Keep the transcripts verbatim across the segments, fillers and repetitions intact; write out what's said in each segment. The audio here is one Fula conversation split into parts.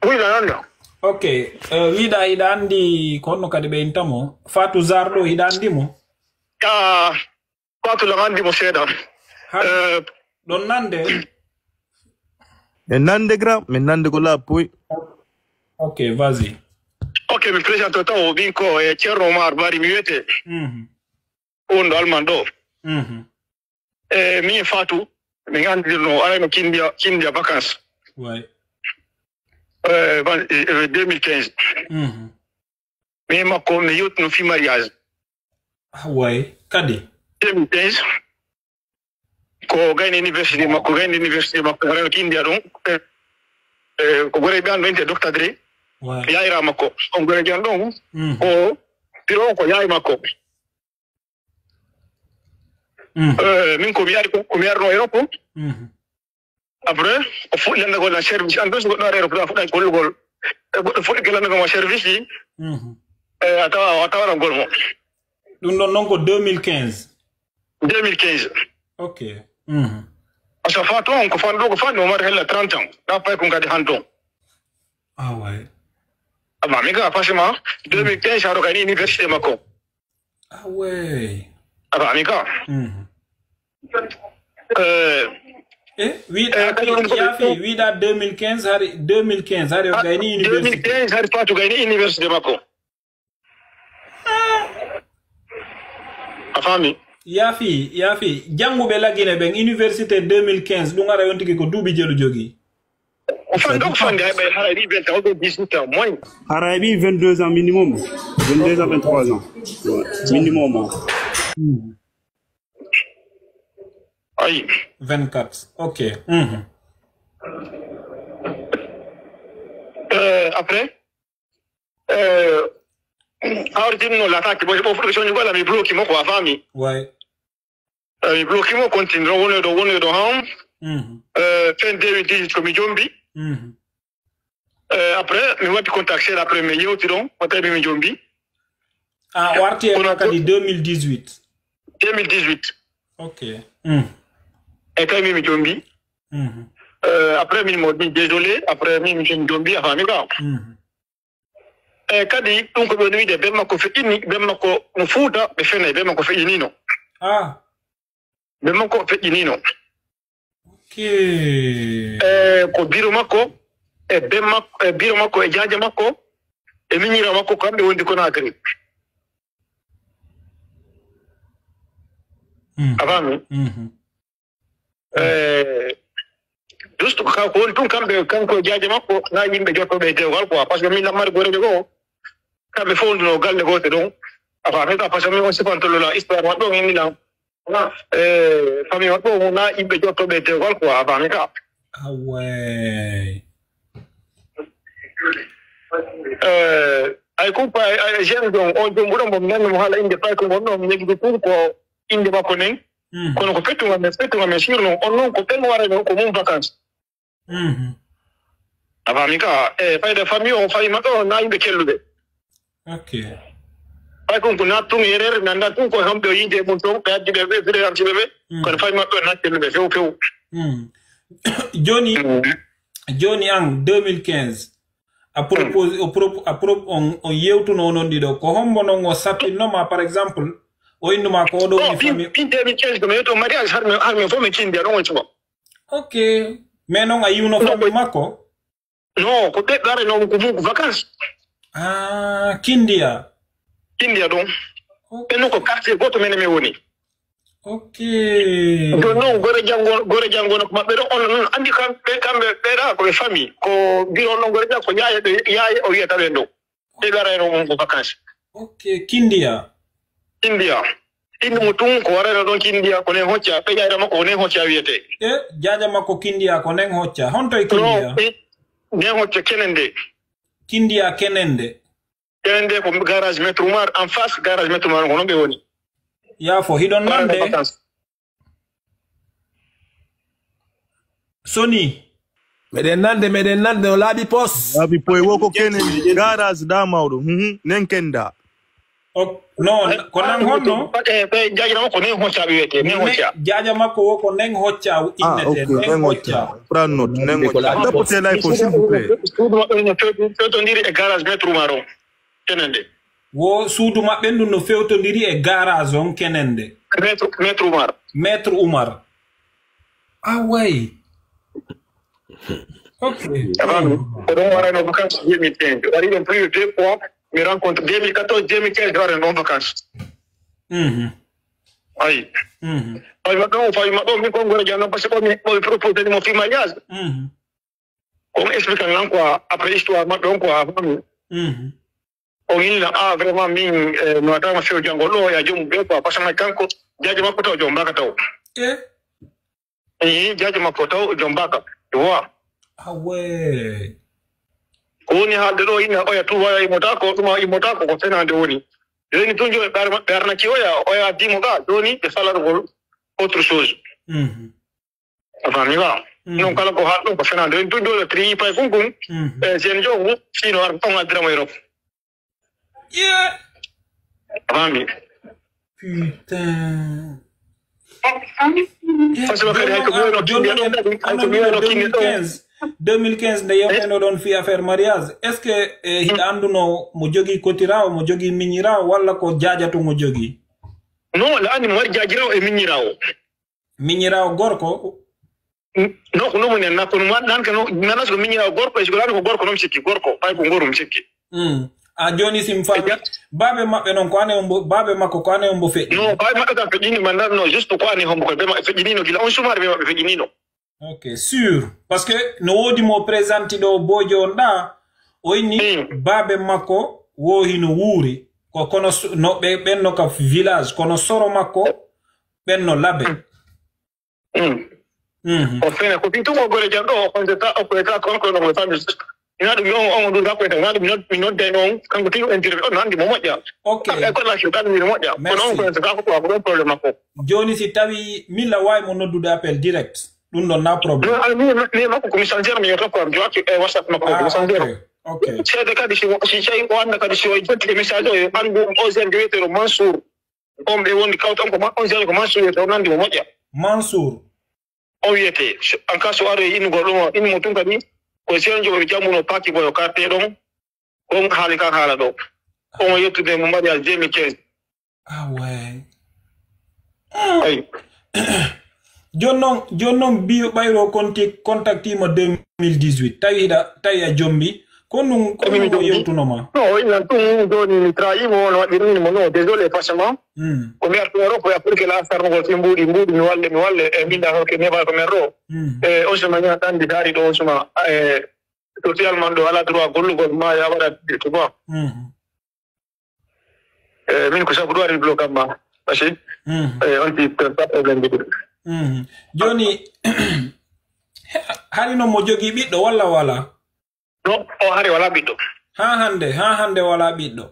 Wi, na nanda. Ok. Eh, wiɗa hiɗa andi ko honno kadi ɓe inta mo? Fatou Zarr ɗo, hiɗa andi mo? Ah, Fatou lan andi mo seeɗa. Ha, eh, ɗon nande? Min nande, grand, min nande ko lappoy. Ok, vas-y. Ok, mi présente taw, min ko, eh, Thierno Omar Bari mi wiyete. Mhm. Wonɗo Allemagne ɗo. Mhm. Eh, min e Fatou, min andirno, arayno Kindia, Kindia vacances. Ouais. Eh, van-, eh, eh, deux mille quinze. Mhm. Min e makko, mi yewtino fi mariage. Ah, ouais. Kadi? Deux mille quinze. Ko gayni université makko, gayni université makko, arayno Kindia ɗon. Eh, eh, ko gore ɓe an ɗo inte docteur Dre. Ouais. Yayra makko. On gore jan ɗon. Mhm. Ko biro on ko yaay makko. Mhm. Eh, min ko mi ari ko, ko mi arno Europe. Mhm. Après, o fuɗɗi lanndagol na service. An ɗon so goɗɗo ari Europe, a fuɗɗan gollugol. Eh, goɗɗo fuɗɗi lanndagol ma service ɗi. Mhm. Eh, a tawa, a tawa rangol mo. Ɗum ɗon noon ko deux mille quinze. Deux mille quinze. Ok. Mhm. Parce que fa toon, ko fan ɗo, ko fan ɗo, o mari hella trente ans. Ɗa pay ko ngadi han toon. Ah ouais. Ama mi ga, forcément, deux mille quinze, haɗo kayni université makko. Ah ouais. Aɗa faami ka? Mhm. Eh, eh, wiɗa, eh, kadi woni ko yaafi, wiɗa deux mille quinze hari, deux mille quinze hari o gayni université. Deux mille quinze hari Fatou gayni université makko. A faami? Yaafi, yaafi. Jannguɓe Lagine ɓen, université deux mille quinze, ɗum ara yontiki ko duuɓi jelu jogii. O fande, o fande, hay ɓay haray ɗi vingt ans, o ɗo dix-huit ans, moins. Haray ɓi vingt-deux ans minimum. Vingt-deux ans, vingt-trois ans. Ouais. Minimum, hein. Ayi. Vingt-quatre. Ok. Mhm. Euh, après, euh, awritinno lataki, bon, bon, production, voilà, mi bloqué mo, quoi, famille. Ouais. Eh, mi bloqué mo, continue ɗo, woni ɗo, woni ɗo, han. Mhm. Eh, fin deux mille dix-huit ko mi jombi. Mhm. Eh, après, mi waɗi contact seeɗa, après mi yewti ɗon, o tawi mi jombi. A warti e makko kadi deux mille dix-huit? Deux mille dix-huit. Ok. Mhm. E tawi mi jombi. Mhm. Eh, après, min mo ɗum, désolé, après, min, min jombi, a faami ka? Mhm. E kadi, ɗum ko ɓe woni wiide, ben makko feƴƴini, ben makko no Fuuta, ɓe fene, ben makko feƴƴinino. Ah. Ben makko feƴƴinino. Ok. E ko biro makko, e ben makko, e biro makko, e jaaja makko, e miñira makko, kamɓe wondi Conakry. Mm. A faami? Mhm. Eh, juste ko ka-, ko woni tun kamɓe, kanko e jaaje makko, na yimɓe jottoɓe e dewgal quoi. Parce que min lammari gorejo goo, kamɓe fof nduno galle goote ɗon. A faami ka, parce que min on sifantolo la histoire maɓɓe on, min lan. Na, eh, famille maɓɓe on, na yimɓe jottoɓe e dewgal quoi, a faami ka. Away. Eh, ay kumpa, ay, ay, jeune ɗon, on jombuɗo mo, mi nanni mo haala innde pay ko ngon ɗon, mi yejjude tun ko innde makko nden. Mhm. Kono ko fettugal men, fettugal men, sur non, on non ko ɓen warano ko mum vacances. Mhm. A faami ka, e fayda famille on, famille maɓɓe on, na yimɓe kelluɓe. Ok. Fay kon ko naat tun erreur, mi anndaa tun ko homɓe o yiide e mum toon, ɓe addi ɓe, ɓe, ɓe, ɓe, ɓe, mhm, kono famille maɓɓe on na kelluɓe few, few. Mhm. Jooni, mhm, jooni an, deux mille quinze, a propose, o pro-, a pro-, on, on yewtuno onon ɗiɗo. Ko hombo non o sappinno ma, par exemple, o innu ma ko oɗo woni famille? Min deux mille quinze ko mi yewto mariage, har mi, har mi fof mi cindi, aɗon on cuɓa. Ok. Mais non a yiwno famille makko? Non, ko ɓe arano ko mum ko vacances. Ah, Kindiya. Kindiya ɗon. Ok. Ɓen non ko quartier goto men e men woni. Ok. Ɗon non, gore janngo, gore janngo no ko maɓɓe ɗon, on non, anndi kam, ɓe, kamɓe, ɓe ɗa ko ɓe famille. Ko biro non, gore janngo, ko yaaya ɓe, yaaya o wiyata ɓen ɗon. Ɓe ɓe arayno mum ko vacances. Ok, Kindiya. Kindiya. Innu mo tun, ko warayno ɗon Kindiya, ko nen hocca, ɓe jayra makko, ko nen hocca wiyete. E, jaaja makko Kindiya, ko nen hocca. Honto e Kindiya? No, e, nen hocca kenende. Kindiya kenende. Kenende ko garage Maître Oumar, en face garage Maître Oumar, ko non ɓe woni. Yaafo, hiɗon nande? Vacances. Soni. Meɗen nande, meɗen nande, o laaɓi pos. Laaɓi poy, wo ko kenen garage da mawɗo. Mhm, nen kenda. Ok, non, ko nan honno? Eh, ɓe jaajira makko nen hocca ɓe wiyete, nen hocca. Jaaja makko wo ko nen hocca. Ah, innete, ok, nen hocca. Prends note, nen hocca. Tapote live o, s'il vous plaît. Suudu maɓɓe no few-, fewtondiri e garage Maître Umar o. Kenen de. Wo suudu maɓɓe ndun no fewtondiri e garage on kenen de. Maître, Maître Umar. Maître Umar. Ah, way. Ok. A faami? Ko ɗon warano vacances deux mille quinze. Wari ɗon plus de deux fois. Mi rencontre deux mille quatorze, deux mille quinze, wari ɗon vacances. Mhm. Ayi. Mhm. Ayi, ma ɗon, fawi ma ɗon, mi kon goro janno, parce que mi, mo proposé mo fi mariage. Mhm. Ko on explique lan quoi, après histoire maɓɓe on quoi, a faami? Mhm. O inna, ah, vraiment, min, eh, mi watama few jango ɗo, ya joom ɓe quoi, parce que kanko, jaaji makko taw joom baka taw. Eh? Eh, jaaji makko taw joom baka. Tu vois? Ah ouais. Ko woni haalde ɗo, inna oya tuba, oya immotako, ɗuma immotako, ko fenande woni. Joni tun joni ɓe arma-, ɓe arnaki oya, oya addimo ga, joni ɓe salargol autre chose. Mhm. A faami ba? Mhm. Non kala ko haalɗo ko fenande. En tun joni tri pay kun kun. Mhm. Eh, sen jogu, sino ar on addiramo Europe. Yeah. A faami? Putain. Parce que kadi hay ko ɓiyano kinne ɗo kadi, hay ko ɓiyano kinne ɗo. Deux mille quinze, deux mille quinze, nde yewteno ɗon fi affaire mariage. Est-ce que, eh, hiɗa annduno mo jogii kotirawo, mo jogii miñirawo, walla ko jaajato mo jogii? Non, la andi mo waɗi jaajirawo e miñirawo. Miñiraawo gorko? N-, non, ko ɗum woni, na, kono ma, nan ke no, nanas ko miñiraawo gorko, e si ko laami ko gorko noon mi sikki, gorko, ɓay ko ngooru mi sikki. Mm. A jooni si mi faami, baabe maɓɓe noon, ko ane on mbo, baabe makko, ko ane on mbo feƴƴi? Non, baabe maɓɓe kam feƴƴini ma nan, non, juste ko ane hombo ko, be maɓɓe feƴƴinino gila on sumaare be maɓɓe feƴƴinino. Ok, sûr. Parce que no woodi mo présenti ɗo boojo on ɗa, o inni, mm, baabe makko wo hino wuuri. Ko kono s-, no ɓe, ɓen no ka village, kono soro makko, ɓen no labe. Mm. Mm. Mhm. O fene ko fii tun o gore jam ɗo, o konse ta, o koye ta, kon kono mo famille. Ina ɗum yo on, on ɗum rakko ete, ina ɗum mi nod-, mi nodday noon, kanko tigi o intiri, on no anndi mo moƴƴa. Ok. E kono laki ɗan mi moƴƴa. Merci. Kono on koye ta ko, ko ɗon problème makko. Jooni si tawi min la wawi mo noddude appel direct, ɗum ɗon na problème. Non, ala mi, mi makko ko mi sanjero mi yotto ko am joaki e WhatsApp makko ko mi sanjero. Ah, ok, ok. Seede kadi si, si tawi o annda kadi si o jotti e message o, yo anndu o zen wiyetero Mansour. On ɓe wondi kawtan ko ma-, on jeeyi ko Mansour wiyete, on nandi mo moƴƴa. Mansour. On wiyete, so, an ka so aroyi innugol ɗum o, innu mo tun kadi, ko seenjo ɓe jammuno paaki boyo quartier ɗon, on haali kan haala ɗo. On o yettude mo mariage deux mille quinze. Ah ouais. Ay. Jooni noon, jooni noon, Biyo Ɓayro conti-, contacti ma deux mille dix-huit. Tawi hiɗa, tawi a jombi. Ko ɗum, ko ɗum o yewtuno ma? Non, o innan ɗum, jooni mi trahimo, no waɗirmi mo, non, désolé, franchement. Hmm. Ko mi artuno ɗo, ko ya pour que la sarnugol fi mbuuɗi, mbuuɗi, mi walle, mi walle, e mbinda ko ke nefa ko men ro. Hmm. E, on suma ñaata anndi daari ɗo, on suma, e, socialement ɗo, ala droit gollugol ma, ya waɗa, tu vois. Hmm. Eh, min ko sabu ɗo ari bloqué am ma. Parce que, mhm, eh, on ti pas problème de. Mhm. Jooni, hari noon mo jogii ɓiɗɗo walla wala? Non, o hari wala ɓiɗɗo. Haa hannde, haa hannde wala ɓiɗɗo?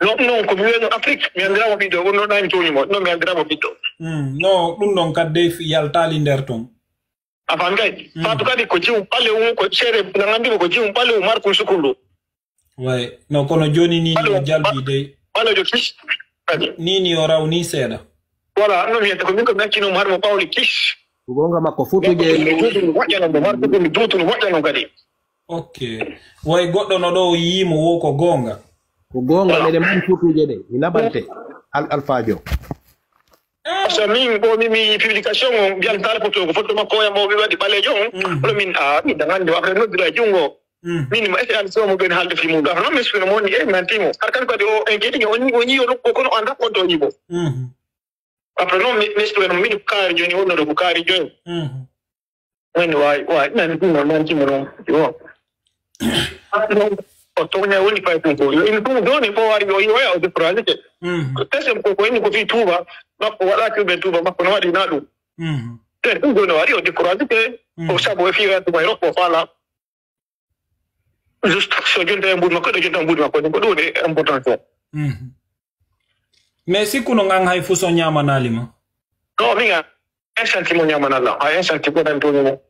Non, non, ko mi wiyno Afrique, mi anndiramo ɓiɗɗo, wonno ɗa mi tooñi mo, non mi anndiramo ɓiɗɗo. Mm, no, ɗum ɗon kadi dey fi-, yaltaali nder ton. A faami kay? Mm. Faatu kadi ko jiwum ɓalewu, ko ceede, na nganndi ko jiwum ɓalewu, markun sukundu. Way, no, kono jooni ni, ni o jalbi dey. Ɓaleejo kis. Kadi. Ni, ni o raw ni seeɗa. Voilà, no mi yetta ko min ko mi accino mo har mo ɓawli kis. Ko goonga makko, futuuje. Duutu no moƴƴa noon, mo har futuuje duutu no moƴƴa noon kadi. Ok. Way goɗɗo no ɗo yii mo wo ko goonga. Ko goonga, voilà. Meɗen mari futuuje ɗe. Mi labante. Al-, Alfaajo. Parce que min, ko mi, mi publication o, mbiyan dal foto, ko foto makko o, mo wi waɗi ɓaleejo on. Mm. Kono min, ah, min dangande, après noddira junngo. Mm. Min, mo ese an so mo ɓen haalde fi mum. Après noon, mi espino mo woni, eh, mi hanti mo. Har kan kadi o, en keɗi, o ni, o ni, o nokku, kono o annda on to o ni mo. Mm. Après noon, mi, mi espino mo, min kaari jooni, wonno ɗo ko kaari jooni. Mm. Woni wawi, wawi, nani ɗum noon, nani ɗum noon. Yo. Ɗum o tooña woni fay ɗum ko. Yo ina ɗum jooni fof wari, yo, yo, yo, o découragé te. Mm. Tesem ko, ko inni ko fii Touba, makko waɗa cuuɓe Touba, makko no waɗi na ɗum. Mm. Te ɗum jooni wari, o découragé te. Mm. Ko sabu e fii rento may rokko faala. Juste, so jonta e mbuuɗi makko, ɗo jonta e mbuuɗi makko, ko ɗum woni importance o. Mm. Mais sikkuno ngan hay fuu so ñaamanaali ma? Non, min a, en sentiment ñaamanaali lan. A, en sentiment ɗan toon mo.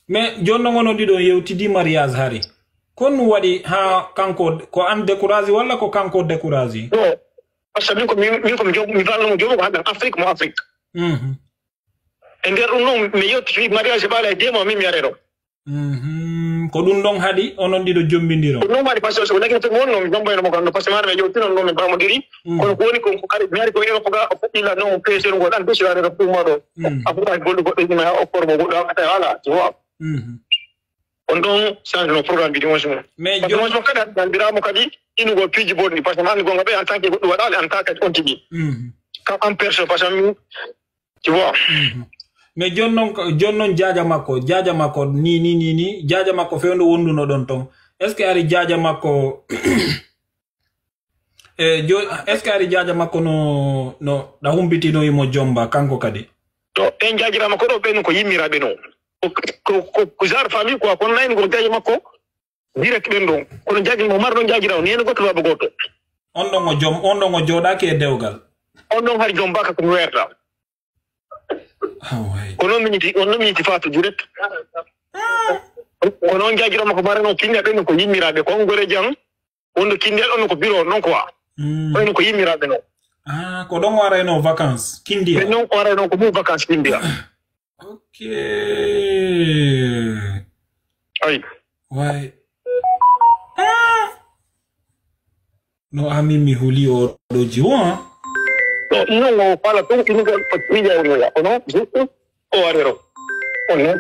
Mais jooni non onon ɗiɗo yewtidi mariage hari. Ko ɗum waɗi haa kanko, ko aan découragé walla ko kanko découragé? Non. Parce que min ko min, min ko mi joom, mi faalno mo joom ko hannde Afrique mo Afrique. Mhm. E nder ɗum noon, mi yewti fii mariage ɓaala e deux mois, min mi aree ɗo. Mhm. Ko ɗum ɗon haɗi onon ɗiɗo jombindiro? Ko ɗum haɗi, parce que so nagino to mi wonno, mi jombayno mo kam, parce que maɗa mi yewtino ɗum, min mbamodiri. Mm. Kono ko woni ko, ko kadi mi ari ko ene ko ga, o fuɗɗi la non, peesel ngol, an besi waɗa ko ɗum ma ɗo. Mm. A fuɗɗaaki golle goɗɗe, ɗum haa okkor mo goɗɗo, a, a, ala, tu vois. Mhm. On ɗon changeno programme mbiɗi on suma. Mais parce que joni on suma kadi a nanndiramo kadi inugol piiji bonɗi, parce que mi anndi gonga ɓe en tant que goɗɗum waɗaali en tant que on tigi. Mhm. Kam en personne, parce que min, tu vois. Mhm. Mais joni noon ko, joni noon jaaja makko, jaaja makko ni, ni, ni, ni, jaaja makko fewndo wonduno ɗon ton. Est-ce que ari jaaja makko, e, jo-, est-ce que ari jaaja makko no, no ɗa humpitinoyi mo jomba kanko kadi? To en jaajira makko ɗo, ɓen ko yimmiraaɓe no. Ko, ko, ko, ko genre famille quoi, kono nayni ko jaaja makko direct ɓen ɗon. Kono jaaji mo mar ɗon jaajira o, ni en goto baba goto. On ɗon o jom, on ɗon o jooɗaaki e dewgal. On ɗon hari jom baka ko mi weerta. Ah, ouais. Kono miniti, on ɗon miniti fatu direct. Kono on jaajira makko mara no kinne ɓen ko yimmiraaɓe, ko on gore jam. Wonno kinndiyal on ko bureau non quoi. Hmm. Wayno ko yimmiraaɓe non. Ah, ko ɗon o arayno vacances, kinndiyal. Ɓe non o arayno ko mum vacances kinndiyal. Ok. Ay. Way. Ah. No amin mi huli o ɗo jiwo, ah. No, non o fala ɗum, ɗum ko, ko piija o noya. Kono, juste, o arero. On non.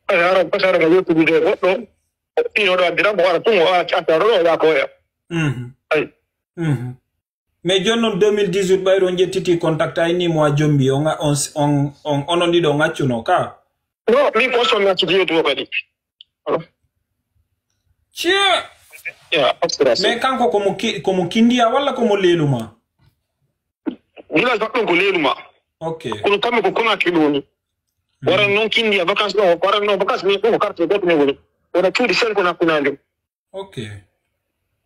Pasara, pasara mo yettude goɗɗo. Ino ɗo addira mo wara tun, o wara cakka ɗo, o yaha ko oya. Mhm. Ay. Mhm. Mais joni noon deux mille dix-huit ɓayri on ƴettiti contact, a inni mo a jombi, on, on, on, on, onon ɗiɗo on accuno ka? Non, min ko son mi acciti yewtugo kadi. Cie! Ya, aspirasi. Mais kanko ko mo ki-, ko mo kindiya walla ko mo leeluma? Village maɓɓe on ko Leeluma. Ok. Kono kamɓe ko Conakry ɓe woni. Hmm. Waran noon Kindiya vacances ɗo, waran noon vacances, mais ɗum ko quartier gooto men woni. Wona cuuɗi cinq na hakkunde amen. Ok.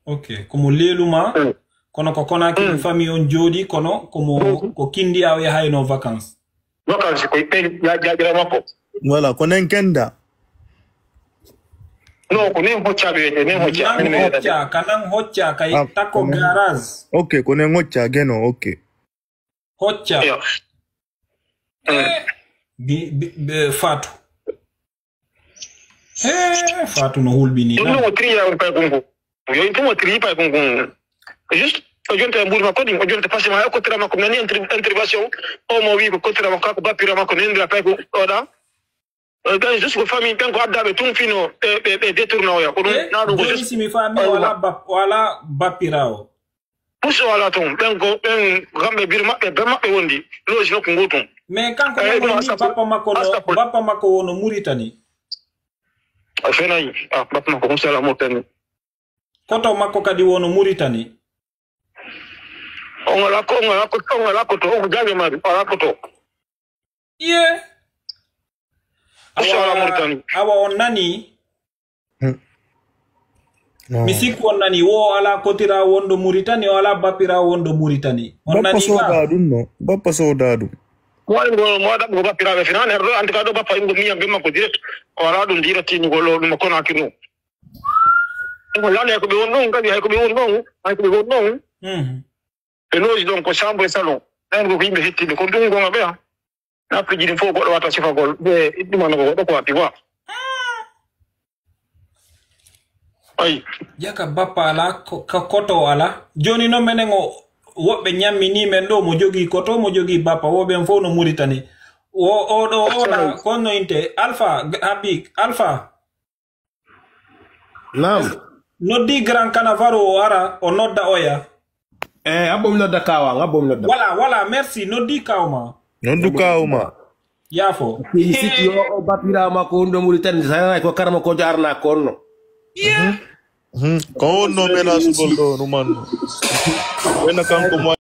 Ok. Ko mo Leeluma, mm, kono ko Conakry, mm, famille on jooɗi, kono ko mo, mm, ko Kindiya o yahayno vacances. Vacances ko ɓen ja-, jaajira makko. Voilà, ko nen kenda. Non, ko nen hocca ɓe wiyete, nen hocca. Nan hocca, ka nan hocca, kay ah, takko ko nen garage. Ok, ko nen hocca, geno, ok. Hocca. Yo. Eh, bi, bi, bi, Fatou. Eh, Fatou no hulɓini. Ɗum ɗum o triya on pay konko. Yo ɗum o triya pay konko. Juste, o jonta e mbuuri makko ɗin, o jonta pasi ma, o kottira makko, nani inter-, intervention, o mo wi ko kottira makko, ko bappira makko, nendira pay ko oɗa. Eh, ɓen juste ko famille ɓen ko addaɓe tun fino ɓe, ɓe, ɓe détourna oya. Ko ɗum, eh, na ɗum ko joni juste si mi faami, o wala bap-, o wala bappiraawo. Puso wala tun. Ɓen ko, ɓen ko kamɓe biri maɓɓe, be maɓɓe wondi. Looji nokku ngu tun. Mais kanko eh, men ɗum ni, astafur-, bappa makko no, astafur-, bappa makko wono Muritani. A fenayi. Ah, bappa makko ko sala Muritani. Koto makko kadi wono Muritani. On ala ko, on ala ko, on ala ko to, on ko jaajo mari, ala ko to. Iye. Awa, awa, on nani? Hmm. No. Mi sikku on nani. Wo o ala kotira wonɗo Muritani, o ala bapira wonɗo Muritani. On nani ka? Bappa soda ɗum no. Bappa soda ɗum. Mo waɗi ngo, mo waɗa ko bapiraaɓe fina, neɗɗo ɗo, en tout cas, ɗo bappa ingo miyam be makko direct. O ala ɗum direct ni ko lo, ɗum ko na kinu. Ko lale ko ɓe won ɗon, kadi hay ko ɓe won ɗon, hay ko ɓe won ɗon. Mhm. Ɓe looji ɗon ko chambre e salon. Ɗen ko yimɓe hettiɓe, ko ɗum gonga ɓe, ah. Appiji ɗin fof goɗɗo wata sifagol, ɓe ɗumano ko goɗɗo ko watti quoi. Ayi. Jaka bappa ala, ko, ka koto ala. Joni noon menen o, woɓɓe ñammini men ɗo, mo jogii koto, mo jogii bappa, wo ɓen fof no Muritani. O, o ɗo, o wona, ko no inte, Alpha, G-, Habib, Alpha. Naam. Noddi Grand Canavaro o ara, o nodda oya. Eh, abbo mi nodda kawa, abbo mi nodda. Voilà, voilà, merci. Noddi kawma. Noddu kawma. Yaafo. Mi sikki yo o bapira makko wonɗo Muritani, sanay ko karma ko jarna ko onno. Iya. Mhm. Ko wonno menace gol ɗo, Numan. Wena kanko mo